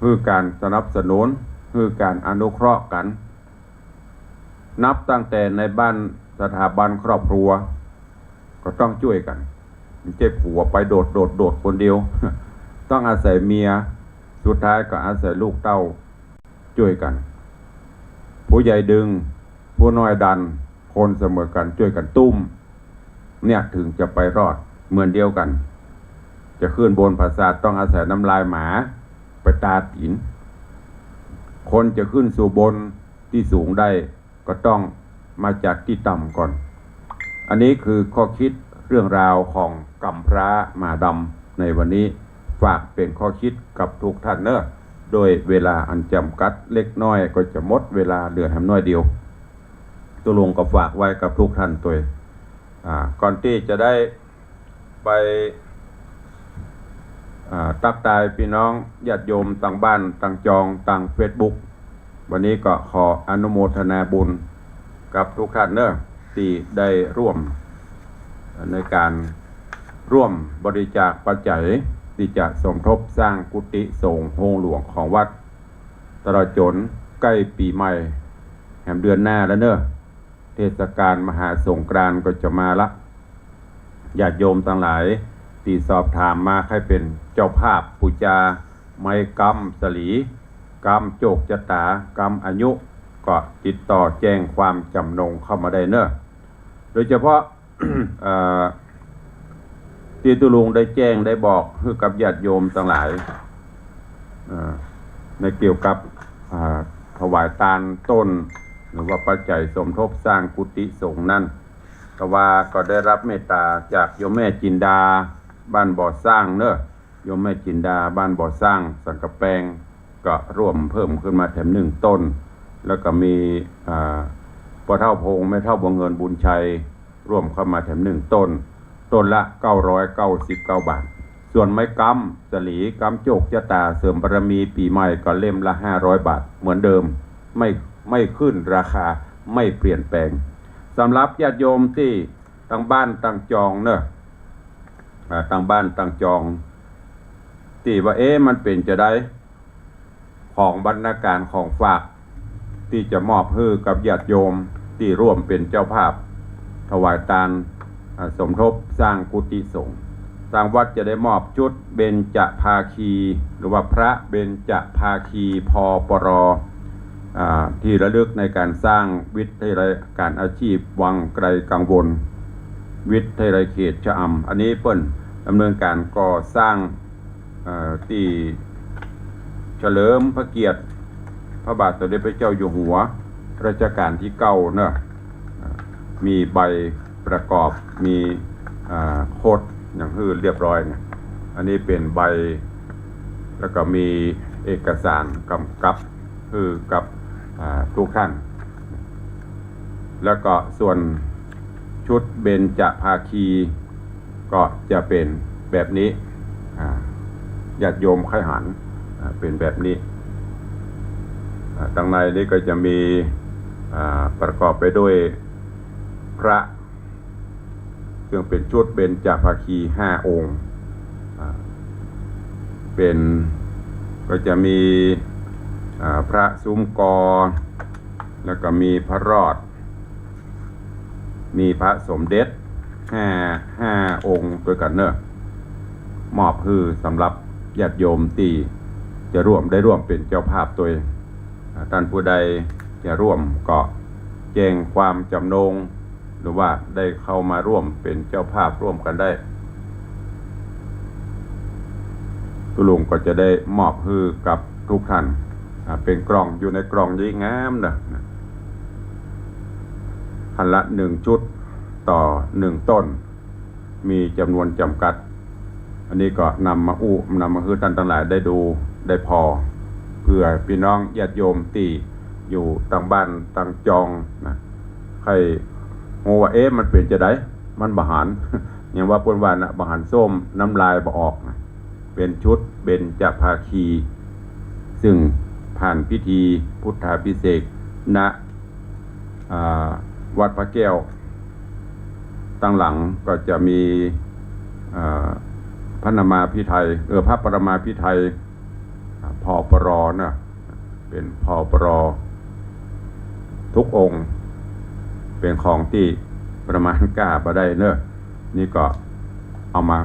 หื้อก๋านสนับสนุน หื้อก๋านอนุเคราะห์กั๋น นับตั้งแต่ในบ้านสถาบันครอบครัว ก็ต้องจ้วยกั๋น บ่ใจ้ผัวไปโดด โดด โดดคนเดียว ต้องอาศัยเมีย สุดท้ายก็อาศัยลูกเต้าจ้วยกั๋น ผู้ใหญ่ดึง ผู้น้อยดัน คนเสมอกั๋นจ้วยกั๋นตุ้ม เนี่ยถึงจะไปรอด เหมือนเดียวกั๋น จะขึ้นบนปราสาทต้องอาศัยน้ำลายหมาไปตาตี๋น คนจะขึ้นสู่บนตี้สูงได้ ก็ต้องมาจากตี้ต่ำก่อน อันนี้คือข้อคิดเรื่องราวของกำพร้าหมาดำในวันนี้ ฝากเป๋นข้อคิดกับทุกท่านเนอะ โดยเวลาอันจ๋ำกัดเล็กน้อยก็จะหมดเวลาเหลือแหมน้อยเดียว ตุ๊ลุงก็ฝากไว้กับทุกท่านตวย อ่า ก่อนตี้จะได้ไป อ่า ตั๊กตายปี้น้องญาติโยมตางบ้านตางจองตางเฟซบุ๊ก วันนี้ก็ขออนุโมทนาบุญกับทุกท่านเนอะ ตี้ได้ร่วมในก๋านร่วมบริจาคปัจจัยตี้จะสมทบสร้างกุฏิสงฆ์โฮงหลวงของวัด ตลอดจ๋นใก้ปี๋ใหม่ แหมเดือนหน้าแล้วเนอะ เทศกาลมหาสงกรานต์ก็จะมาละ ญาติโยมตังหลายตี้สอบถามมาใค่เป๋นเจ้าภาพปู๋จาไม้ก๊ำสะหลี ก๊ำโจคจตา ก๊ำอายุ ก็ติดต่อแจ้งความจ๋ำนงเข้ามาได้เนอะ โดยเฉพาะ เอ่อ ตี้ตุ๊ลุงได้แจ้งได้บอกหื้อกับญาติโยมตังหลาย เอ่อ ในเกี่ยวกับ อ่า ถวายตานต้น หรือว่าปัจจัยสมทบสร้างกุฏิสงฆ์นั้น ก็ว่าก็ได้รับเมตตาจากโยมแม่จินดาบ้านบ่อสร้างเนอะ โยมแม่จินดาบ้านบ่อสร้างสันกำแปง ก็ร่วมเพิ่มขึ้นมาแถมหนึ่งต้น แล้วก็มี อ่า ป้อเฒ่าพงษ์ แม่เฒ่าบัวเงิน บุญชัย ร่วมเข้ามาแถมหนึ่งต้น ต้นละเก้าร้อยเก้าสิบเก้าบาท ส่วนไม้ก๊ำสะหลี ก๊ำโจคจตา เสริมบารมีปี๋ใหม่ก็เล่มละห้าร้อยบาทเหมือนเดิม ไม่ ไม่ขึ้นราคา ไม่เปลี่ยนแปลง สำหรับญาติโยมตี้ตางบ้านตางจองเนอะ อ่า ตางบ้านตางจอง ตี้ว่า เอ๊ะ มันเป๋นจาใด ของบรรณาการของฝาก ตี้จะมอบหื้อกับญาติโยมตี้ร่วมเป๋นเจ้าภาพ ถวายตาน อ่า สมทบสร้างกุฏิสงฆ์ ตางวัดจะได้มอบชุดเบญจภาคี หรือว่าพระเบญจภาคี พปร อ่า ตี้ระลึกในก๋านสร้างวิทยาลัยก๋านอาชีพวังไกลกังวล วิทยาลัยเขตชะอำ อันนี้เปิ้นดำเนินก๋านก่อสร้าง เอ่อ ตี้เฉลิมพระเกียรติพระบาทสมเด็จพระเจ้าอยู่หัวรัชกาลตี้เก้าเนอะ เอ่อ มีใบประกอบ มี เอ่อ โคดอย่างหื้อเรียบร้อยเนี่ย อันนี้เป๋นใบ แล้วก็มีเอกสารกำกับหื้อกับ อ่า ทุกท่าน แล้วก็ส่วนชุดเบญจภาคีก็จะเป๋นแบบนี้ อ่า ญาติโยมใค่หัน อ่า เป๋นแบบนี้ อ่า ตางในนี้ก็จะมี อ่า ประกอบไปด้วยพระ ซึ่งเป๋นชุดเบญจภาคีห้าองค์ อ่า เป๋น ก็จะมี อ่า พระสุมกอ แล้วก็มีพระรอด มีพระสมเด็จ ห้า ห้าองค์ตวยกั๋นเนอะ มอบหื้อสำหรับญาติโยมตี้จะร่วม ได้ร่วมเป๋นเจ้าภาพตวย อ่า ต้านผู้ใดจะร่วมก็แจ้งความจ๋ำนง หรือว่าได้เข้ามาร่วมเป๋นเจ้าภาพร่วมกั๋นได้ ตุ๊ลุงก็จะได้มอบหื้อกับทุกท่าน อ่า เป๋นกล่อง อยู่ในกล่องดีงามเนอะ หั้นละหนึ่งชุด ต่อหนึ่งต้น มีจ๋ำนวนจ๋ำกัด อันนี้ก็นำมาอู้ นำมาหื้อต้านตังหลายได้ดูได้ผ่อ เปื้อปี้น้องญาติโยมตี้อยู่ตางบ้านตางจองนะ ใค่ฮู้ว่า เอ๊ะ มันเป๋นจาใด มันบ่หัน อย่างว่าเปิ้นว่านะ บ่หันส้มน้ำลายบ่ออกนะ เป๋นชุดเบญจภาคี ซึ่งผ่านพิธีพุทธาภิเษก ณ อ่า วัดพระแก้ว ตางหลังก็จะมี อ่า พระนามาภิไธย เออ พระปรมาภิไธย อ่า พปร นะ เป๋น พปร ทุกองค์ เป๋นของตี้ประมาณกล้าบ่ได้เนาะ นี่ก็เอามา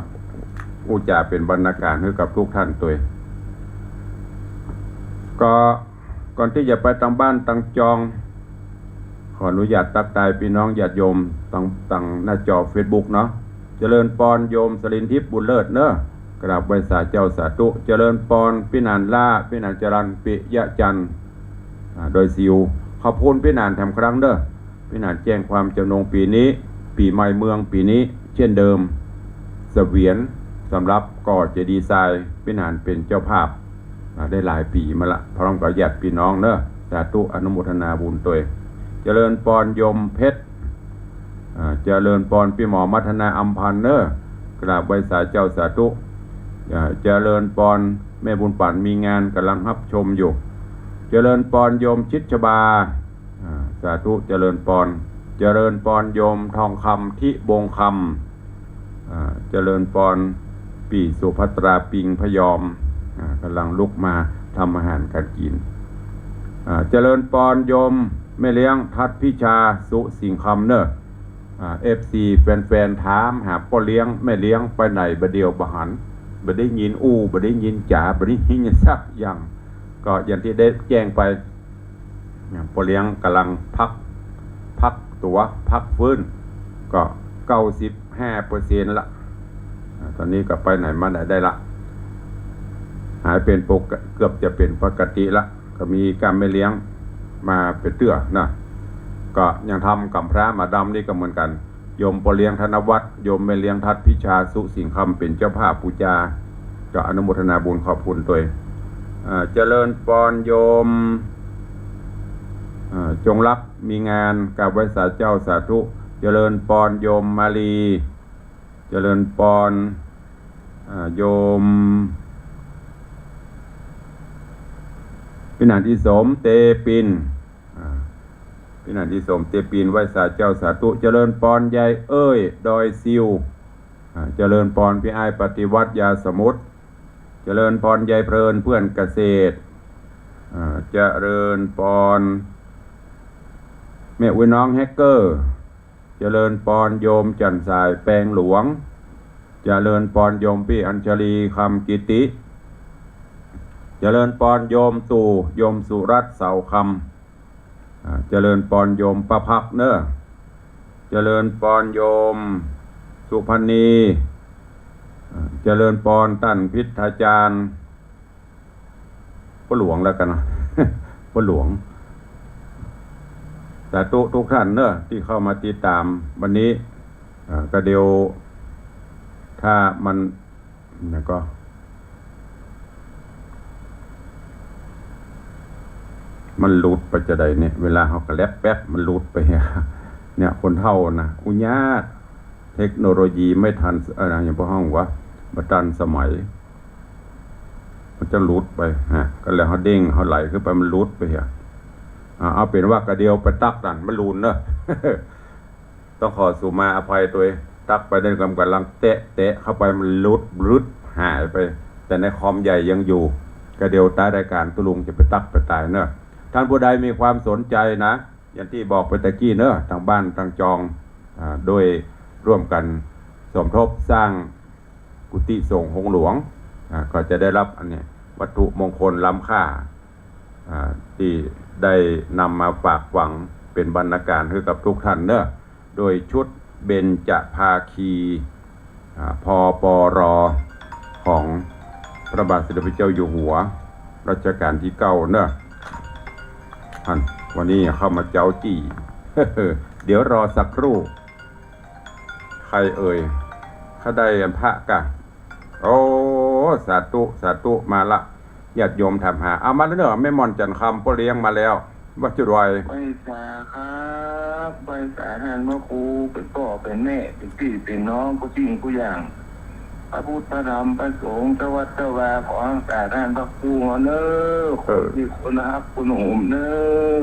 อู้จ๋าเป๋นบรรณาการหื้อกับทุกท่านตวย ก็ก่อนตี้จะไปตางบ้านตางจอง ขออนุญาตตั๊กตายปี้น้องญาติโยมตาง ตางหน้าจอเฟซบุ๊กเนาะ เจริญปอนโยมสรินทิพย์บุญเลิศเนาะ กราบไหว้สาเจ้าสาธุ เจริญปอนปี้หนานล้า ปี้หนานจรัญ ปิยะจันทร์ อ่า ดอยซิว ขอบคุณปี้หนานแถมครั้งเนาะ ปี้หนานแจ้งความจำนงปี๋นี้ ปี๋ใหม่เมืองปี๋นี้ เช่นเดิม เสวียน สำหรับก่อเจดีย์ทราย ปี้หนานเป๋นเจ้าภาพ อ่า ได้หลายปี๋มาละ พร้อมกับญาติปี้น้องเนาะ สาธุอนุโมทนาบุญตวย เจริญปอนโยมเพชร อ่า เจริญปอนปี้หมอมัทนาอำพันธ์เนาะ กราบไหว้สาเจ้าสาธุ อ่า เจริญปอนแม่บุญปั๋นมีงานก่ำลังฮับชมอยู่ เจริญปอนโยมชิดชบา อ่า สาธุ เจริญปอน เจริญปอนโยมทองคำ ทิบงคำ อ่า เจริญปอนปี้สุภัตราปิงพยอม อ่า ก่ำลังลุกมาทำอาหารก๋านกิ๋น อ่า เจริญปอนโยมแม่เลี้ยงทัดพิชา สุสิงห์คำเนาะ อ่า เอฟซี แฟนๆ ถามหาป้อเลี้ยงแม่เลี้ยงไปไหนบ่าเดี่ยวบ่หัน บ่ได้ยินอู้ บ่ได้ยินจ๋า บ่ได้ยินสักอย่าง ก็อย่างตี้ได้แจ้งไป ป้อเลี้ยงก่ำลังพัก พักตั๋ว พักฟื้น ก็ เก้าสิบห้าเปอร์เซ็นต์ ละ อ่า ต๋อนนี้ก็ไปไหนมาไหนได้ละ หายเป๋นปก เกือบจะเป๋นปกติละ ก็มีก้าแม่เลี้ยงมาเป๋นเตื้อนะ ก็ยังทำก๋ำพร้าหมาดำนี่ก็เหมือนกั๋น โยมป้อเลี้ยงธนวัฒน์ โยมแม่เลี้ยงทัดพิชา สุสิงห์คำ เป๋นเจ้าภาพปู๋จา ก็อนุโมทนาบุญขอบคุณตวย อ่า เจริญปอนโยม อ่า จงรักมีงาน กราบไหว้สาเจ้าสาธุ เจริญปอนโยมมาลี เจริญปอน อ่า โยม ปี้หนานอีสมเตปิน อ่า ปี้หนานอีสมเตปิน ไหว้สาเจ้าสาธุ เจริญปอนยายเอ้ย ดอยซิว อ่า เจริญปอนปี้อ้ายปฏิวัติยาสมุทร เจริญปอนยายเพลินเพื่อนเกษตร อ่า เจริญปอนแม่อุ๊ยน้องแฮกเกอร์ เจริญปอนโยมจันทร์สายแปงหลวง เจริญปอนโยมปี้อัญชลีคำกิติ เจริญปอนโยมตู่ โยมสุรัตน์เสาคำ อ่า เจริญปอนโยมป้าพักเนาะ เจริญปอนโยมสุพรรณี อ่า เจริญปอนต้านพิทยาจารย์ ป้อหลวงแล้วกั๋นเนาะ ป้อหลวง สาธุทุกท่านเนาะ ตี้เข้ามาติดต๋ามวันนี้ อ่า ก็เดี๋ยว ถ้ามัน แล้วก็ มันหลุดไปจาใดเนี่ย เวลาเฮาก็แล็บแป๊บ มันหลุดไป เนี่ย คนเฒ่านะ อู้ยาก เทคโนโลยีไม่ทัน เอ่อ อย่างพวกเฮาว่า บ่ตันสมัย มันจะหลุดไป ฮะ ก็แล้วเฮาเด้ง เฮาไหลขึ้นไป มันหลุดไป ฮะ อ่า เอาเป๋นว่าก็เดี๋ยวไปตั๊กตัน มันหลุดเนาะ ต้องขอสูมาอภัยตวย ตั๊กไปได้กำ ก่ำลังแตะ แตะเข้าไป มันหลุด บลึด หายไป แต่ในคอมใหญ่ยังอยู่ ก็เดี๋ยวต๊ายรายก๋านตุ๊ลุงจะไปตั๊กไปต๋ายเนาะ ท่านผู้ใดมีความสนใจนะ อย่างตี้บอกไปตะกี้เนาะ ตางบ้านตางจอง อ่า โดยร่วมกั๋นสมทบสร้างกุฏิสงฆ์โฮงหลวง อ่า ก็จะได้ฮับอันเนี้ย วัตถุมงคลล้ำค่า อ่า ตี้ได้นำมาฝากฝังเป๋นบรรณาการหื้อกับทุกท่านเนาะ โดยชุดเบญจภาคี อ่า พปร ของพระบาทสมเด็จพระเจ้าอยู่หัวรัชกาลตี้เก้าเนาะ อัน วันนี้เข้ามาเจ๊าจี้ เดี๋ยวรอสักครู่ ใครเอ่ย ข้าได้อันพระกะ โอ้ สาธุ สาธุ มาละ ญาติโยมถามหา เอามาแล้วเนาะ แม่หม่อนจันทร์คำ ป้อเลี้ยงมาแล้ว ว่าจะรวย ไหว้สาครับ ไหว้สาท่านพระครู เป๋นป้อเป๋นแม่ เป๋นปี้เป๋นน้อง กู้สิ่งกู้อย่าง พระพุทธพระธรรมพระสงฆ์ เจ้าวัดเจ้าวา ขอฮักษาท่านพระครูเฮาเน่อ เออ คนดีคนฮักคนโหมเน่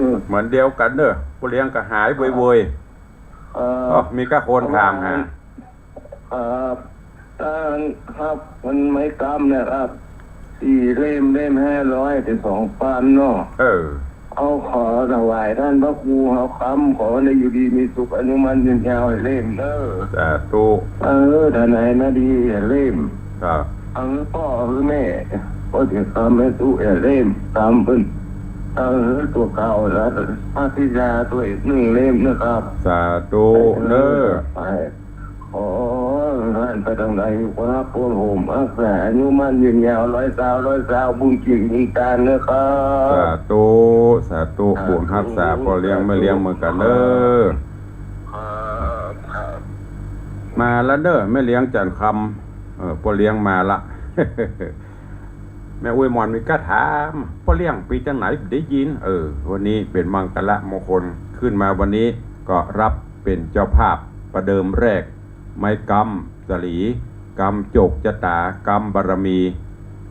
อ เหมือนเดียวกั๋นเน่อ ป้อเลี้ยงก็หายเว่ยๆ เออ อ๋อ มีก้าคนถามหา ครับ ต้านครับ มันไม้กำเนี่ยครับ สี่เล่ม เล่มห้าร้อย เป๋นสองปันเนาะ เออ เอาขอถวายต้านพระครูเฮาครับ ขอได้อยู่ดีมีสุข อายุมั่นยืนยาวหื้อเล่มเน่อ สาธุ เออ ทนายนาดีหื้อเล่ม ครับ เออ ป้อหื้อแม่ ป้อเสียงคำ แม่ตุ๊หื้อเล่ม ต๋ามเปิ้น เออ ตั๋วเก่าแล้ว พระธิดาตั๋วอีกหนึ่งเล่มนะครับ สาธุเน่อ ไป ขอท่านไปตางใด ขอฮับป้อโหมฮักษา อายุมั่นยืนยาว ร้อยซาว ร้อยซาว บุญกิ๋นบุญตานนะครับ สาธุ สาธุ สาธุ บุญฮักษาป้อเลี้ยงแม่เลี้ยงเหมือนกั๋นเน่อ ครับ ครับ มาแล้วเน่อ แม่เลี้ยงจันทร์คำ เออ ป้อเลี้ยงมาละ แม่อุ๊ยหม่อนมีก้าถาม ป้อเลี้ยงไปตางไหนได้ยิน เออ วันนี้เป๋นมังคละมงคล ขึ้นมาวันนี้ก็ฮับเป๋นเจ้าภาพประเดิมแรก ไม้กำสะหลี กำโจกจะต๋า กำบารมี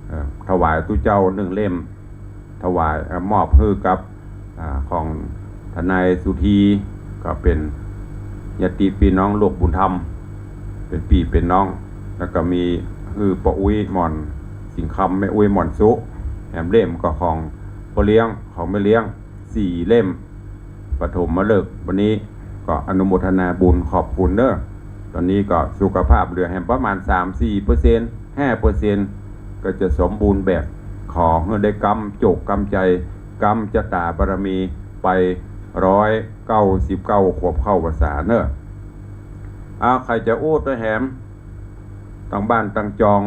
เอ่อ ถวายตุ๊เจ้าหนึ่งเล่ม ถวาย เอ่อ มอบหื้อกับ อ่า ของทนายสุธี ก็เป๋นญาติปี้น้องลูกบุญธรรม เป๋นปี้เป๋นน้อง แล้วก็มีหื้อป้ออุ๊ยหม่อนสิงห์คำ แม่อุ๊ยหม่อนสุ แหมเล่มก็ของป้อเลี้ยง ของแม่เลี้ยง สี่เล่ม ปฐมฤกษ์ วันนี้ก็อนุโมทนาบุญขอบคุณเน่อ ต๋อนนี้ก็สุขภาพเหลือแหมประมาณ สามสี่เปอร์เซ็นต์ ห้าเปอร์เซ็นต์ ก็จะสมบูรณ์แบบ ขอหื้อได้กำโจกกำใจ๋ กำจะต๋าบารมีไป ร้อยเก้าสิบเก้า ขวบเข้าพรรษาเน่อ อ้าว ใผจะอู้ตวยแหม ตางบ้านตางจอง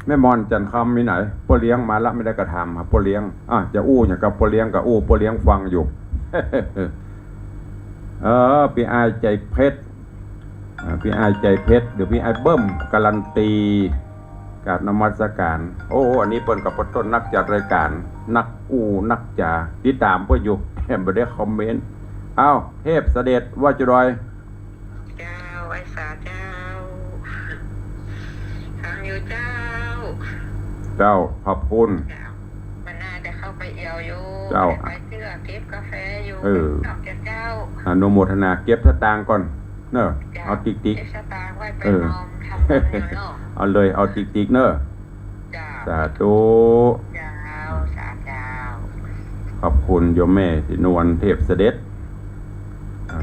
แม่หม่อนจันทร์คำมีไหน ป้อเลี้ยงมาละ ไม่ได้กระถามหาป้อเลี้ยง อ่ะ จะอู้หยังกับป้อเลี้ยงก็อู้ ป้อเลี้ยงฟังอยู่ เออ ปี้อ้ายใจ๋เพชร อ่า ปี้อ้ายใจ๋เพชร หรือปี้อ้ายเบิ้ม การันตี กราบนมัสการ โอ้ อันนี้เปิ้นก็เปิ้นต้นนักจัดรายการ นักอู้นักจ๋า ติดต๋ามเปิ้นอยู่ แถมบ่ได้คอมเมนต์ อ้าว เทพเสด็จว่าจะรวย เจ้า ไหว้สาเจ้า ฟังอยู่เจ้า เจ้า ขอบคุณ เจ้า วันหน้าจะเข้าไปเอี่ยวอยู่ เจ้า ไปเตื้อเก็บกาแฟอยู่ เออ ขอบใจเจ้า อนุโมทนา เก็บสตางค์ก่อนเน่อ เจ้า เอาติ๊กๆ เก็บสตางค์ไว้ไป เออ นอมทำบุญอยู่เนาะ เอาเลย เอาติ๊กๆ เน่อ เจ้า สาธุ เจ้า สาเจ้า ขอบคุณโยมแม่ศรีนวล เทพเสด็จ อ่า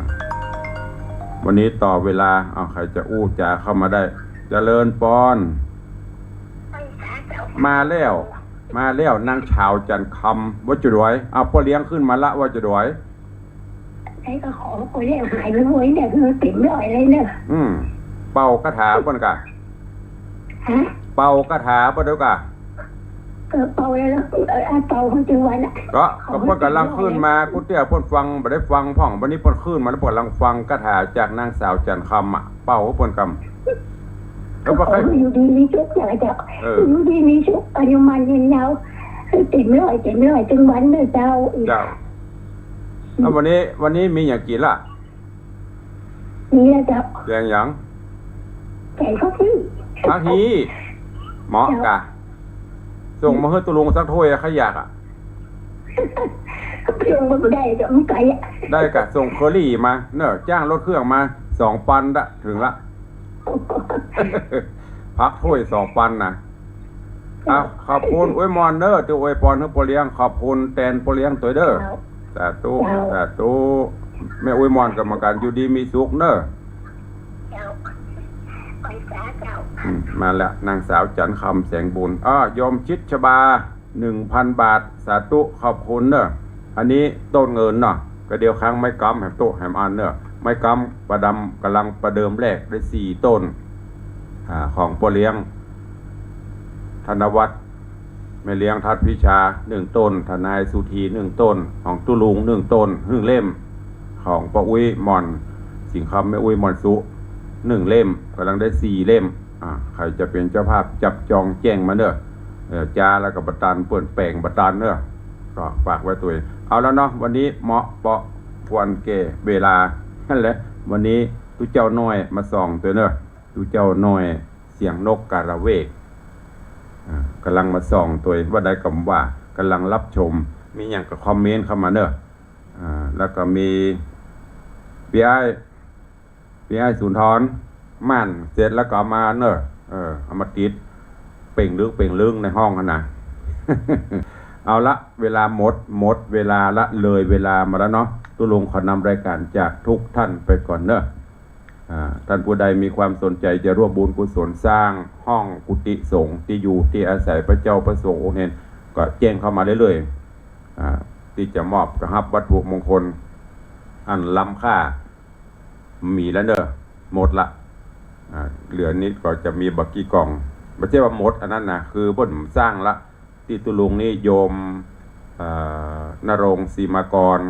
วันนี้ต่อเวลา เอา ใผจะอู้จ๋าเข้ามาได้ เจริญปอน มาแล้ว มาแล้ว นางสาวจันทร์คำ ว่าจะรวย เอา ป้อเลี้ยงขึ้นมาละ ว่าจะรวย ไอ้ก็ขอป้อเลี้ยงหายไวๆ เนี่ย คือเต็มร้อยเลยเนี่ย อืม เป่าคาถาเปิ้นก่ะ ฮะ เป่าคาถาเปิ้นเดี๋ยวก่ะ ก็เป่าแล้ว เออ เป่าของจังหวัดน่ะ ก็ ก็เปิ้นก่ำลังขึ้นมา กูเตี้ยเปิ้นฟัง บ่ได้ฟังพ่อง วันนี้เปิ้นขึ้นมาแล้ว เปิ้นก่ำลังฟังคาถาจากนางสาวจันทร์คำอะ เป่าเปิ้นก่ำ แล้วก็ขอให้อยู่ดีมีสุข เจ้า เออ อยู่ดีมีสุข อายุมั่นยืนยาว เต็มร้อย เต็มร้อย จังหวัดเน่อเจ้า เจ้า แล้ววันนี้ วันนี้มีหยังกิ๋นละ มีแล้วเจ้า แกงหยัง แกงผักฮี่ ผักฮี่ เหมาะก่ะ เจ้า ส่งมาหื้อตุ๊ลุงสักถ้วยอะ ข้าอยากอะ ส่งมาบ่ได้เจ้า มันไก๋อะ ได้ก่ะ ส่งเคอรี่มาเน่อ จ้างรถเครื่องมา สองปันละ เถิงละ ผักถ้วยสองปันน่ะ อ่ะ ขอบคุณอุ๊ยหม่อนเน่อ ตี้อวยปอนหื้อป้อเลี้ยง ขอบคุณแตนป้อเลี้ยงตวยเน่อ เจ้า สาธุ เจ้า สาธุ แม่อุ๊ยหม่อนก็เหมือนกั๋น อยู่ดีมีสุขเน่อ เจ้า ไปสาเจ้า อืม มาแล้ว นางสาวจันทร์คำ แสงบุญ อ้อ โยมชิดชบา หนึ่งพันบาท สาธุ ขอบคุณเน่อ อันนี้ต้นเงินเนาะ ก็เดี๋ยวครั้งไม้กำแหมโต๊ะแหมอันเน่อ ไม้กำประดำก่ำลังประเดิมแรกได้สี่ต้น อ่า ของป้อเลี้ยง ธนวัฒน์ แม่เลี้ยงทัดพิชาหนึ่งต้น ทนายสุธีหนึ่งต้น ของตุ๊ลุงหนึ่งต้น หนึ่งเล่ม ของป้ออุ๊ยหม่อนสิงห์คำ แม่อุ๊ยหม่อนสุ นึ่งเล่ม ก่ำลังได้สี่เล่ม อ่า ใผจะเป๋นเจ้าภาพจับจองแจ้งมาเน่อ เออ จาแล้วก็บ่ตัน เปิ้นแป๋งบ่ตันเน่อ ก็ฝากไว้ตวย เอาละเนาะ วันนี้เหมาะเปาะควรแก่เวลา หั้นแหละ วันนี้ตุ๊เจ้าน้อยมาส่องตวยเน่อ ตุ๊เจ้าน้อยเสียงนกกาละเวก อ่า ก่ำลังมาส่องตวย ว่าได้กำว่า ก่ำลังฮับชม มีหยังก็คอมเมนต์เข้ามาเน่อ อ่า แล้วก็มีปี้อ้าย ปี้อ้ายสุนทร ม่านเสร็จแล้วก็เอามาเน่อ เออ เอามาติด เป่งลึกเป่งลึงในห้องหั้นนะ เอาละ เวลาหมด หมดเวลาละ เลยเวลามาแล้วเนาะ ตุ๊ลุงขอนำรายการจากทุกท่านไปก่อนเน่อ อ่า ท่านผู้ใดมีความสนใจจะร่วมบุญกุศลสร้างห้องกุฏิสงฆ์ตี้อยู่ตี้อาศัยพระเจ้าพระสงฆ์องค์เณร ก็แจ้งเข้ามาเรื่อยๆ อ่า ตี้จะมอบก็ฮับวัตถุมงคลอันล้ำค่า มีแล้วเน่อ หมดละ อ่า เหลือนี้ก็จะมีบ่ากี่กล่อง บ่ใจ้ว่าหมดอันนั้นนะ คือเปิ้นสร้างละ ตี้ตุ๊ลุงนี้โยม เอ่อ ณรงค์ สีมากร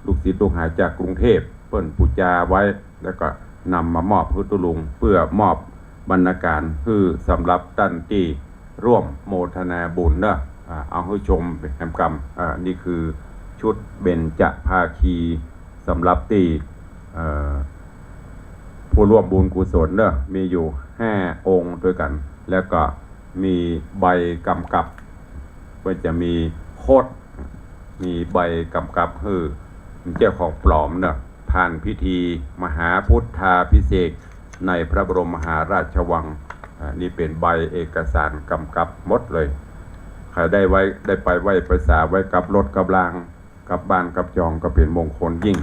ลูกศิษย์ลูกหาจากกรุงเทพฯ เปิ้นปู๋จาไว้ แล้วก็นำมามอบหื้อตุ๊ลุง เปื้อมอบบรรณาการหื้อสำหรับต้านตี้ร่วมโมทนาบุญเน่อ อ่า เอาหื้อชมแหมกำ อ่า นี่คือชุดเบญจภาคี สำหรับตี้ เอ่อ ผู้ร่วมบุญกุศลเน่อ มีอยู่ห้าองค์ตวยกั๋น แล้วก็มีใบกำกับ ก็จะมีคด มีใบกำกับหื้อ เจ้าของปลอมเน่อ ผ่านพิธีมหาพุทธาภิเษกในพระบรมมหาราชวัง อ่า นี่เป๋นใบเอกสารกำกับหมดเลย ใผได้ไว้ ได้ไปไหว้ไปสาไว้กับรถกับลาง กับบ้านกับจองก็เป๋นมงคลยิ่ง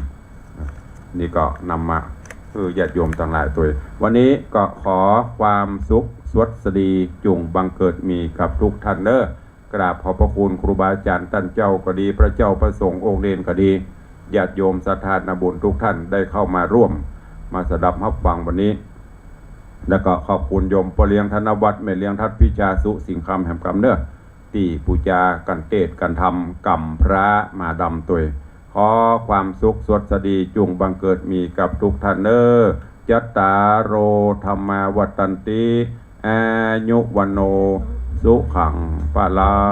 นี่ก็นำมาหื้อญาติโยมตังหลายตวย วันนี้ก็ขอความสุขสวัสดีจุ่งบังเกิดมีกับทุกท่านเน่อ กราบขอบพระคุณครูบาอาจ๋ารย์ต้านเจ้าก็ดี พระเจ้าพระสงฆ์องค์เณรก็ดี ญาติโยมศรัทธานาบุญทุกท่านได้เข้ามาร่วม มาสดับฮับฟังวันนี้ แล้วก็ขอบคุณโยมป้อเลี้ยงธนวัฒน์ แม่เลี้ยงทัดพิชา สุสิงห์คำแหมกำเน่อ ตี้ปู๋จากัณฑ์เตสน์กัณฑ์ธรรม กำพระมาดำตวย ขอความสุขสวัสดีจุ่งบังเกิดมีกับทุกท่านเน่อ จัตตาโร ธัมมา วัฑฒันติ อายุ วัณโณ สุขัง พลัง